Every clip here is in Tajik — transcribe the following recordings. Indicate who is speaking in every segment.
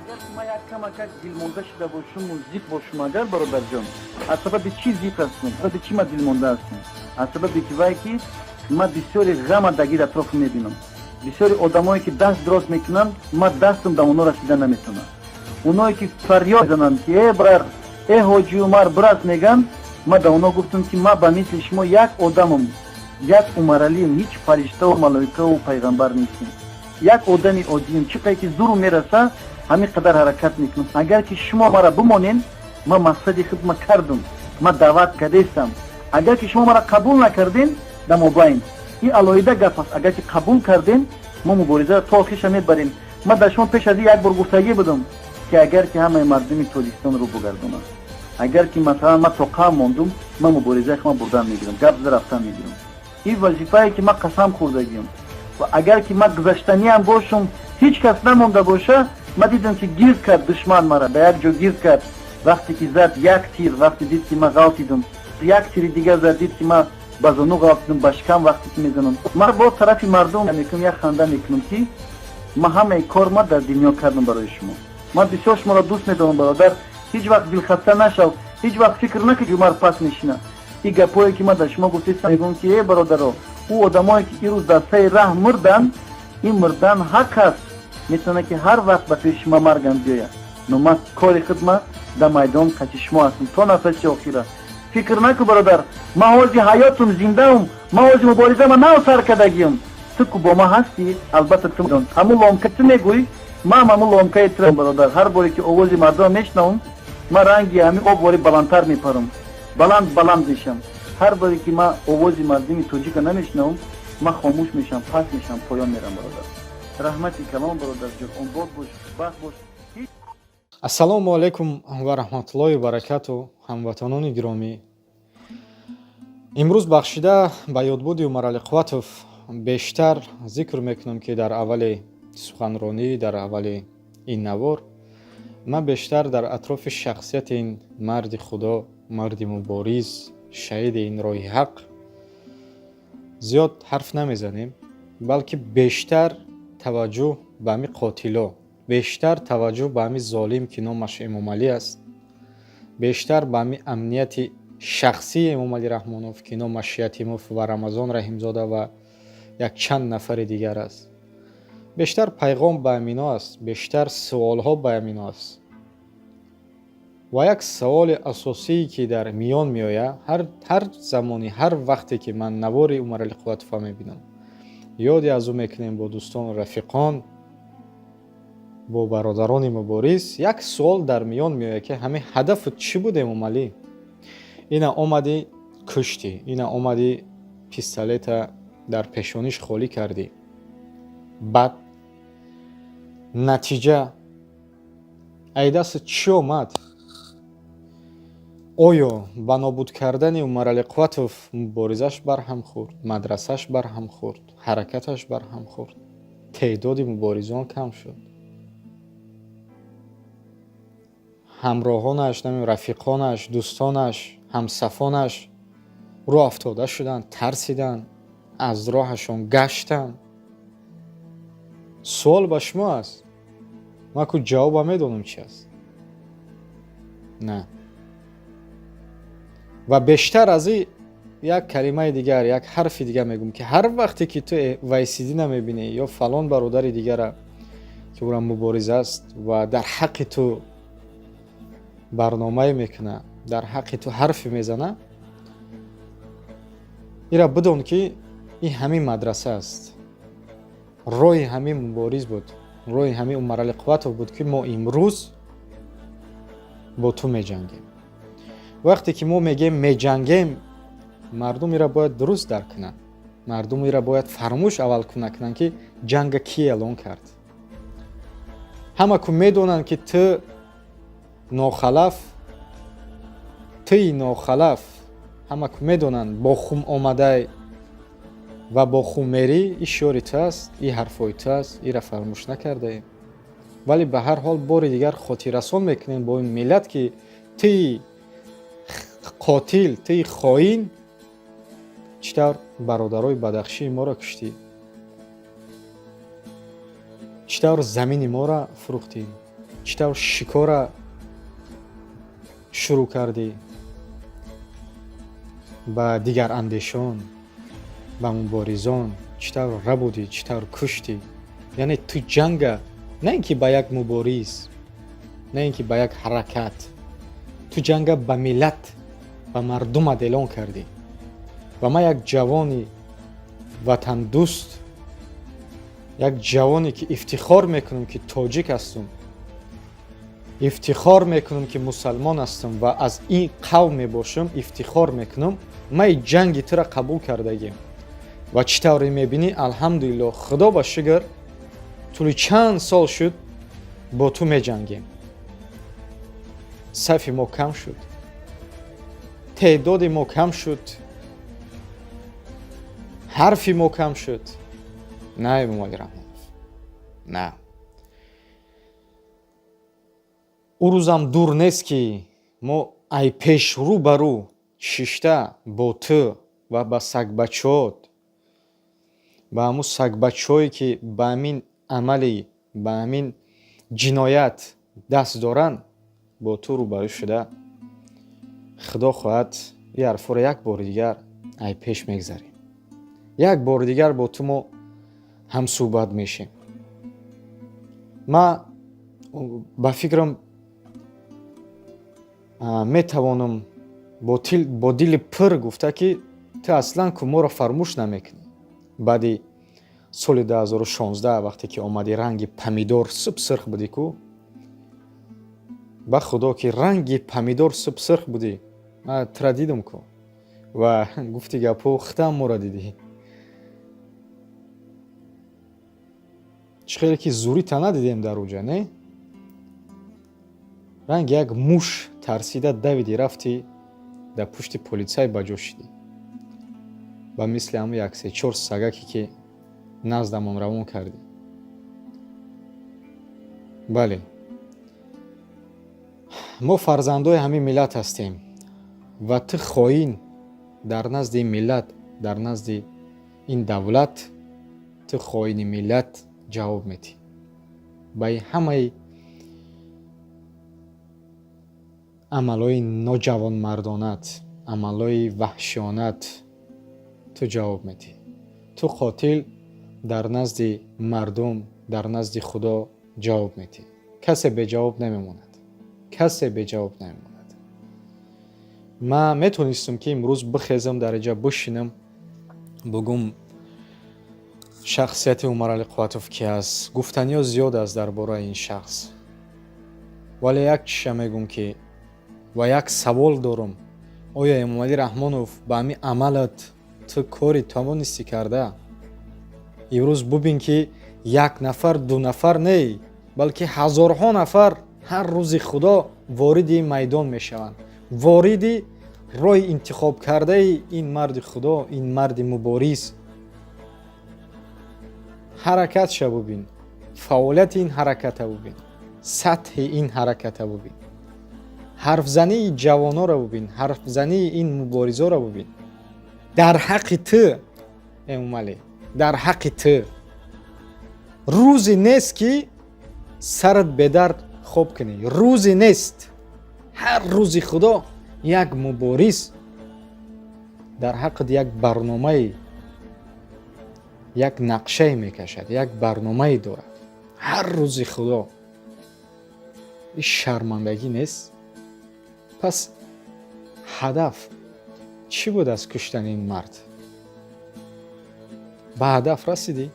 Speaker 1: Агар ки ман як камакак дилмонда шуда бошуму зиқ бошум, агар, бародарҷон, аз сабаби чӣ зиқ ҳастум, сабаби чӣ ман дилмонда ҳастум? Аз сабаби ки вай ки ман бисёри ғама дар гирд атроф мебинам, бисёри одамое ки даст дроз мекунанд, ман дастам ба онҳо расида наметавонам. Оное ки фарёд мезананд, ки э бар, э ҳоҷи Умар, бирас мегӯянд, ман ба онҳо гуфтам, ки ман ба мисли шумо як одамам, як Умаралием, ҳеҷ фариштаву малоикаву пайғамбар нестем, як одами оддием. Чӣ қадр ки зурм мераса, ҳамин қадар ҳаракат мекунам. Агар ки шумо мара бимонен, ман мақсади худма кардам, ман даъват кардестам. Агар ки шумо мара қабул накарден, дар мобайн ин алоҳида гап аст. Агар ки қабул карден, мо муборизаро то охирша мебарем. Ман дар шумо пеш аз ин як бор гуфтагӣ будам, ки агар ки ҳамаи мардуми Тоҷикистон рӯ бугардонанд, агар ки, масалан, ман тоқам мондум, ман муборизаи худма бурдан мегирам, гап зада рафтан мегирам. Ин вазифае ки ман қасам хӯрдагиам. Ва агар ки ман гузаштаниам бошум, ҳеҷ кас намонда боша. Ман дидам, ки гирд кард душман мара, ба як ҷо гирд кард. Вақте ки зад як тир, вақте дид, ки ман ғалтидум, як тири дигар зад, дид, ки ман ба зону ғалтидум, ба шикам вақте ки мезанам, ман бо тарафи мардум мекунам, як ханда мекунам, ки ман ҳамаи кор ма дар дунё кардам барои шумо. Ман бисёр шуморо дӯст медорам, бародар. Ҳеҷ вақт дилхаста нашав, ҳеҷ вақт фикр накун, ки Умар пас мешина. Ин гапҳое ки ман дар шумо гуфтестам, мегӯям, ки э бародаро, ӯ одамое ки ирӯз дар сари раҳ мурданд, ин мурдан ҳақ аст, метавонад, ки ҳар вақт ба пеши шумо маргам биёяд. Но ман кори худма дар майдон қати шумо ҳастам то нафаси охира. Фикр накун, бародар, ман ҳози ҳаётум, зиндаум, ман ҳози муборизама нав сар кардагиам. Ту ку бо ман ҳастӣ, албатта, ту ҳамун ломка ту мегӯӣ, ман ҳамун ломкаи ту, бародар. Ҳар боре ки овози мардум мешнавам, ман ранги ҳамин об вори баландтар мепарам, баланд баланд мешам. Ҳар боре ки ман овози мардуми тоҷика намешнавам, ман хомӯш мешавам, паст мешавам, поён мерам. Бародар, раҳмати калом, бародарҷон, обод бош, бахт бош.
Speaker 2: Ассалому алайкум ва раҳматуллоҳи баракату, ҳамватанони гиромӣ. Имрӯз бахшида ба ёдбуди Умаралӣ Қувватов бештар зикр мекунам, ки дар аввали суханронӣ, дар аввали ин навор ман бештар дар атрофи шахсияти ин марди худо, марди мубориз, шаҳиди ин роҳи ҳақ зиёд ҳарф намезанем, балки бештар таваҷҷӯҳ ба ҳамин қотило, бештар таваҷҷӯҳ ба ҳамин золим, ки номаш Эмомалӣ аст, бештар ба ҳамин амнияти шахсии Эмомалӣ Раҳмонов, ки номаш Ятимов ва Рамазон Раҳимзода ва якчанд нафари дигар аст. Бештар пайғом ба ҳамино аст, бештар суолҳо ба ҳамино аст. Ва як саволи асосие, ки дар миён меояд ҳар замони, ҳар вақте ки ман навори Умаралӣ Қувватова мебинам, ёде аз ӯ мекунем бо дӯстону рафиқон, бо бародарони мубориз, як суол дар миён меояд, ки ҳамин ҳадафу чӣ буд, Эмомалӣ? Ина омадӣ, куштӣ, ина омадӣ, пистолета дар пешониш холӣ кардӣ, баъд натиҷа ай дастат чӣ омад? Оё ба нобуд кардани Умаралӣ Қувватов муборизаш барҳам хӯрд, мадрасаш барҳам хӯрд, ҳаракаташ барҳам хӯрд, теъдоди муборизон кам шуд, ҳамроҳонаш, рафиқонаш, дӯстонаш, ҳамсафонаш рӯ афтода шуданд, тарсиданд, аз роҳашон гаштанд? Суол ба шумо аст. Ман ку ҷавоба медонам чи аст. На, ва бештар аз ин як калимаи дигар, як ҳарфи дигар мегӯм, ки ҳар вақте ки ту Вайсидина мебинӣ ё фалон бародари дигара, ки ӯра мубориз аст ва дар ҳаққи ту барномае мекунад, дар ҳаққи ту ҳарфе мезана, ира бидон, ки ин ҳамин мадраса аст, роҳи ҳамин мубориз буд, роҳи ҳамин Умаралӣ Қувватов буд, ки мо имрӯз бо ту меҷангем. Вақте ки мо мегӯем меҷангем, мардум ира бояд дуруст дарк кунанд. Мардум ира бояд фаромӯш аввал накунанд, ки ҷанга кӣ эълон кард. Ҳама ку медонанд, ки ту нохалаф, тӯи нохалаф, ҳама ку медонанд, бо хум омадай ва бо хум мерӣ. И шиёри ту аст, и ҳарфҳои ту аст, ира фаромӯш накардаем. Вале ба ҳар ҳол бори дигар хотиррасон мекунем бо ин миллат, ки тӯи қотил, тӯи хоин чӣ тавр бародарои бадахшии моро куштӣ, чӣ тавр замини моро фурӯхтӣ. Чӣ тавр шикора шурӯъ кардӣ ба дигарандешон, ба муборизон, чӣ тавр рабудӣ, чӣ тавр куштӣ. Яъне ту ҷанга на ин ки ба як мубориз, на ин ки ба як ҳаракат, ту ҷанга ба миллат, ба мардумат эълон кардӣ. Ва ман як ҷавони ватандӯст, як ҷавоне ки ифтихор мекунам, ки тоҷик ҳастам, ифтихор мекунам, ки мусалмон ҳастам ва аз ин қавм мебошам, ифтихор мекунам, ман ҷанги тура қабул кардагиам. Ва чӣ тавре мебинӣ, алҳамдулилло, худо ба шукр, тӯли чанд сол шуд бо ту меҷангем. Сафи мо кам шуд, теъдоди мо кам шуд, ҳарфи мо кам шуд. На, Эмомалӣ Раҳмонов, на. Ӯ рӯзам дур нест, ки мо ай пеш рӯ ба рӯ шишта бо ту ва ба сагбачаҳот, ба ҳамун сагбачаҳое, ки ба ҳамин амали, ба ҳамин ҷиноят даст доранд, бо ту рӯбарӯ шуда, худо хоҳад, ин ҳарфҳоро як бори дигар ай пеш мегзарем. Як бори дигар бо ту мо ҳамсӯҳбат мешем. Ман ба фикрам, метавонам бо дили пур гуфта, ки ту аслан ку моро фаромӯш намекунӣ. Баъди соли 2016, вақте ки омадӣ, ранги помидор суб сирх будӣ ку, ба худо ки ранги помидор суб сирх будӣ, ман тура дидам ку, ва гуфти гапҳо, худам моро дидӣ. Чӣ хеле ки зурита надидем дар уҷа, не? Ранги як муш тарсида давиди, рафтӣ дар пушти полисай ба ҷо шидӣ, ба мисли ҳамун як се чор сагаке, ки наздамон равон кардӣ. Бале, мо фарзандои ҳамин миллат ҳастем ва ту хоин дар назди ин миллат, дар назди ин давлат, ту хоини миллат ҷавоб медиҳӣ ба ҳамаи амалҳои ноҷавонмардонат, амалҳои ваҳшиёнат ту ҷавоб медиҳӣ. Ту қотил дар назди мардум, дар назди худо ҷавоб медиҳӣ. Касе беҷавоб намемонад, касе беҷавоб намемонад. Ман метонистам, ки имрӯз бихезам, дар инҷа бишинам, бугум шахсияти Умаралӣ Қувватов ки аст. Гуфтаниҳо зиёд аст дар бораи ин шахс, вале як чиша мегӯм, ки ва як савол дорам: оё, Эмомалӣ Раҳмонов, ба ҳамин амалат ту кори тавонистӣ карда? Имрӯз бубин, ки як нафар, ду нафар не, балки ҳазорҳо нафар ҳар рӯзи худо вориди ин майдон мешаванд, вориди роҳи интихобкардаи ин марди худо, ин марди мубориз. Ҳаракатша бубин, фаъолияти ин ҳараката бубин, сатҳи ин ҳараката бубин, ҳарфзании ҷавонора бубин, ҳарфзании ин муборизоро бубин. Дар ҳаққи ту, Эмомалӣ, дар ҳаққи ту рӯзе нест, ки сарат бедард хоб кунӣ, рӯзе нест. Ҳар рӯзи худо як мубориз дар ҳаққат як барномае, як нақшае мекашад, як барномае дорад ҳар рӯзи худо. Ин шармандагӣ нест? Пас ҳадаф чӣ буд аз куштани ин мард? Ба ҳадаф расидӣ?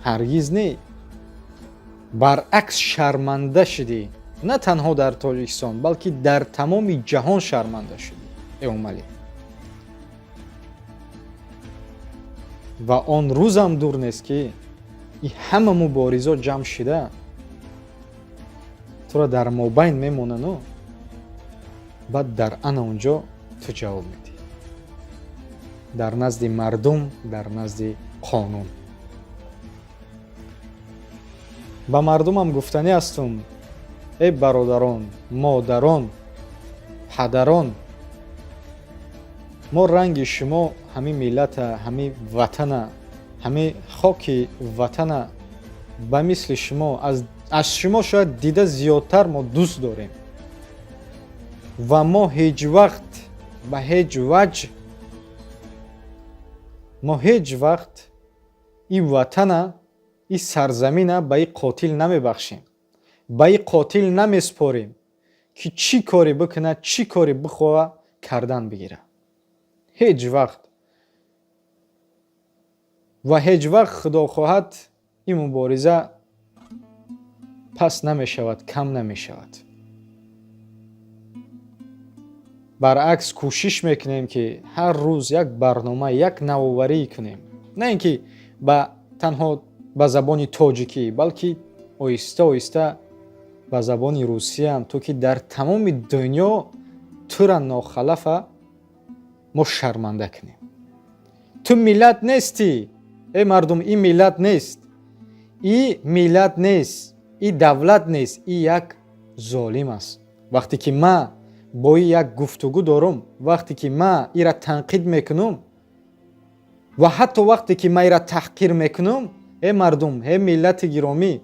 Speaker 2: Ҳаргиз не, баръакс, шарманда шудӣ. На танҳо дар Тоҷикистон, балки дар тамоми ҷаҳон шарманда шудӣ, Эмомалӣ. Ва он рӯзам дур нест, ки ин ҳама муборизо ҷамъ шида туро дар мобайн мемонану баъд дар ана онҷо ту ҷавоб медиҳӣ дар назди мардум, дар назди қонун. Ба мардумам гуфтанӣ ҳастум: эй бародарон, модарон, падарон, мо ранги шумо ҳамин миллата, ҳамин ватана, ҳамин хоки ватана ба мисли шумо аз Аз шумо шояд дида зиёдтар мо дӯст дорем ва мо ҳеҷ вақт ба ҳеҷ ваҷҳ, мо ҳеҷ вақт ин ватана, ин сарзамина ба ин қотил намебахшем, ба ин қотил намеспорем, ки чӣ коре бикунад, чӣ коре бихоҳа кардан бигирад. Ҳеҷ вақт ва ҳеҷ вақт, худо хоҳад, ин мубориза пас намешавад, кам намешавад. Баръакс, кӯшиш мекунем, ки ҳар рӯз як барнома, як навоварӣ кунем, на ин ки ба танҳо ба забони тоҷикӣ, балки оҳиста оҳиста ба забони русиям, то ки дар тамоми дунё тура нохалафа мо шарманда кунем. Ту миллат нестӣ, эй мардум, ин миллат нест, и миллат нест, и давлат нест, и як золим аст. Вақте ки ман бо и як гуфтугӯ дорум, вақте ки ман ира танқид мекунум ва ҳатто вақте ки ман ира таҳқир мекунум, эй мардум, эй миллати гиромӣ,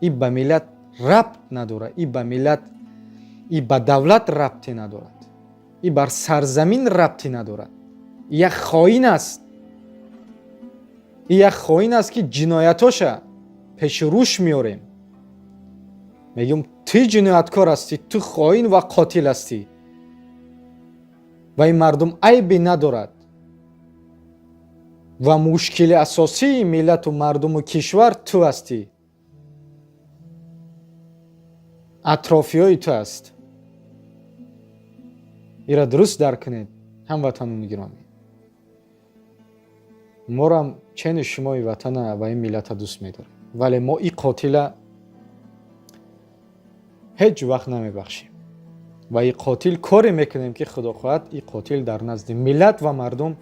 Speaker 2: и ба миллат рабт надорад, и ба миллат, и ба давлат рабте надорад, и бар сарзамин рабте надорад. Як хоин аст, и як хоин аст, ки ҷиноятоша пеши рӯш меорем, мегӯм: ту ҷинояткор ҳастӣ, ту хоин ва қотил ҳастӣ. Ва ин мардум айбе надорад ва мушкили асосии миллату мардуму кишвар ту ҳастӣ, атрофиёи ту аст. Ира дуруст дарк кунед, ҳамватанони гиромӣ. Морам чени шумои ватана ва ин миллата дӯст медорем, вале мо и қотила ҳеҷ вақт намебахшем ва и қотил коре мекунем, ки худо хоҳад, и қотил дар назди миллат ва мардум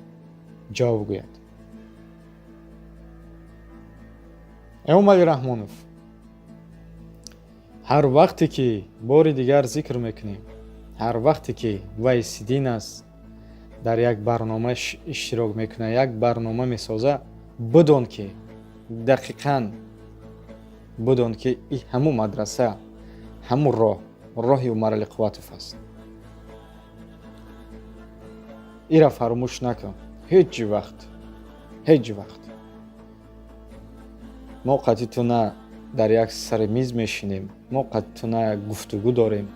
Speaker 2: ҷавоб гӯяд. Эмомалӣ Раҳмонов, ҳар вақте ки бори дигар зикр мекунем, ҳар вақте ки Вайсиддин аст, дар як барнома иштирок мекунад, як барнома месоза, бидон ки дақиқан бидон, ки и ҳамун мадраса, ҳамун роҳ, роҳи Умарали Қувватов аст. Ира фаромӯш накун ҳеҷ вақт, ҳеҷ вақт. Мо қатъи ту на дар як сари миз мешинем, мо қатъи ту на як гуфтугӯ дорем.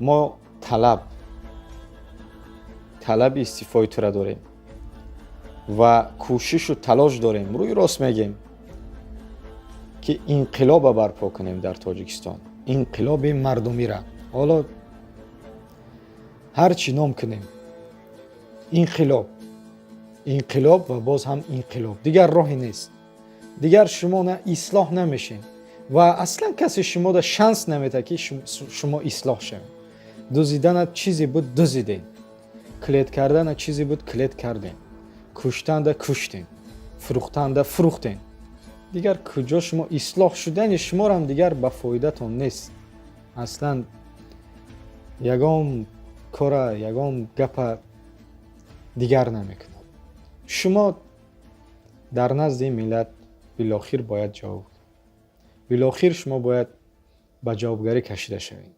Speaker 2: Мо талаби истифои тура дорем ва кӯшишу талош дорем, рӯи рост мегем, ки инқилоба барпо кунем дар Тоҷикистон, инқилоби мардумира. Ҳоло ҳар чӣ ном кунем, инқилоб, инқилоб ва боз ҳам инқилоб, дигар роҳе нест. Дигар шумо на ислоҳ намешед ва аслан касе шумода шанс наметад, ки шумо ислоҳ шавед. Дузидана чизе буд, дузидем, клет кардана чизе буд, клет кардем, куштанда куштем, фурӯхтанда фурӯхтем. Дигар куҷо шумо ислоҳ шудани шуморам дигар ба фоидатон нест. Аслан ягон кора, ягон гапа дигар намекунад. Шумо дар назди ин миллат билохир бояд ҷавоб, билохир шумо бояд ба ҷавобгарӣ кашида шавед.